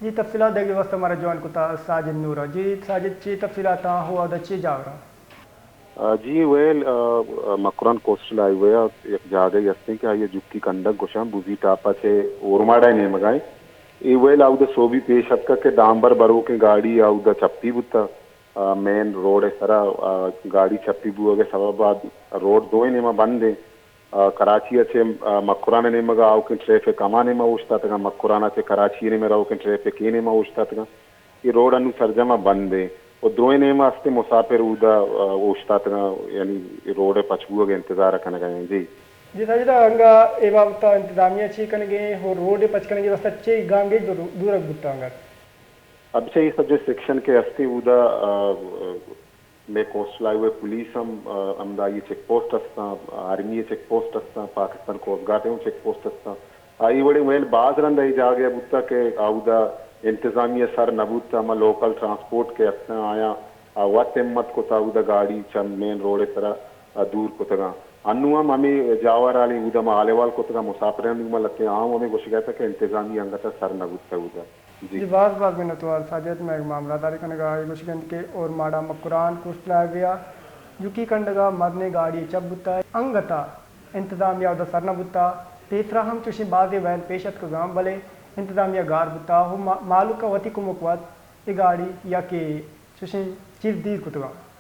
جی، تفصیلات دیگ ءِ واستہ مارا جوائن کتا ساجد نورا۔ جی ساجد، چی تفصیلات آں، ہو اودا چی جاوراں؟ آ، جی ویل، آ، آ، مکران کوسٹل ہائی وے ءَ یک جاگہے ہستیں کہ آئی ءَ جکی کنڈگ گوشاں، بوزی ٹاپ ءَ چہ اورماڑہ ءِ نیمگ ءَ ایں۔ اے ویل اودا سوبی پیش اتکگ کہ ڈامبر بروکیں گاڑی اودا چپی بوتگ، آ، مین روڈ ءِ سرا، آ، گاڑی چپی بوگ ءِ سبب ءَ روڈ دوئیں نیمگ ءَ بند ایں۔ آ، کراچی ءَ چہ، آ، مکران ءِ نیمگ ءَ آؤکیں ٹریفک ہما نیمگ ءَ اوشتاتگ اَنت، مکران ءَ چہ کراچی ءِ نیمگ ءَ روکیں ٹریفک اے نیمگ ءَ اوشتاتگ اَنت۔ اے روڈ انوں سرجم ءَ بند ایں و دروئیں نیمگ ءَ ہستیں مساپر اودا، آ، اوشتاتگ اَنت، یعنی اے روڈ ءِ پچ بوگ ءِ انتظار ءَ کنگ ءَ ایں۔ جی۔ جی ساجد، انگا اے بابت ءَ انتظامیہ چے کنگ ءَ ایں و روڈ ءِ پچ کنگ ءِ واستہ چے گامگیج دور-، دورگ بوتگ انگت؟ اب چہ اے سجیں سیکشن کہ ہستیں اودا، آ، مئے کوسٹل ہائی وے پولیس ہم، آ، ہمدا آئی چیک پوسٹ ہستاں، آرمی چیک پوسٹ ہستاں، پاکستان کوسٹ گارڈ ہم چیک پوسٹ ہستاں۔ آ، اے وڑیں ویل باز رند اے جاگہ بوتگ کہ اودا انتظامیہ سر نہ بوتگ، ہما لوکل ٹرانسپورٹ کہ ہستاں آیاں، آ، وت ہمت کتگ اودا گاڑی چہ مین روڈ ءِ سرا، آ، دور کتگاں۔ انوں ہم ہمے جاور حالیں اودا ما حال احوال کتگاں مساپرانی ما لہتیں آ ہم ہمے گوشگ ءَ اتاں کہ انتظامیہ انگت ءَ سر نہ بوتگ اودا۔ جی۔ جی، باز باز منتوار ساجد، مئے مہمراہ داری کنگ ءَ۔ اے گوشگ اِنت کہ اورماڑہ مکران کوسٹل ہائی وے ءَ جکی کنڈگ ءَ مزنیں گاڑی چپ بوتگ، انگت ءَ انتظامیہ اودا سر نہ بوتگ۔ پیسرا ہم چوشیں بازیں ویل پیش اتکگاں، بلے انتظامیہ گار بوتگ و ما-، مہلوک ءَ وتی کمک وت اے گاڑی یا کہ چوشیں چیز دیر کتگاں۔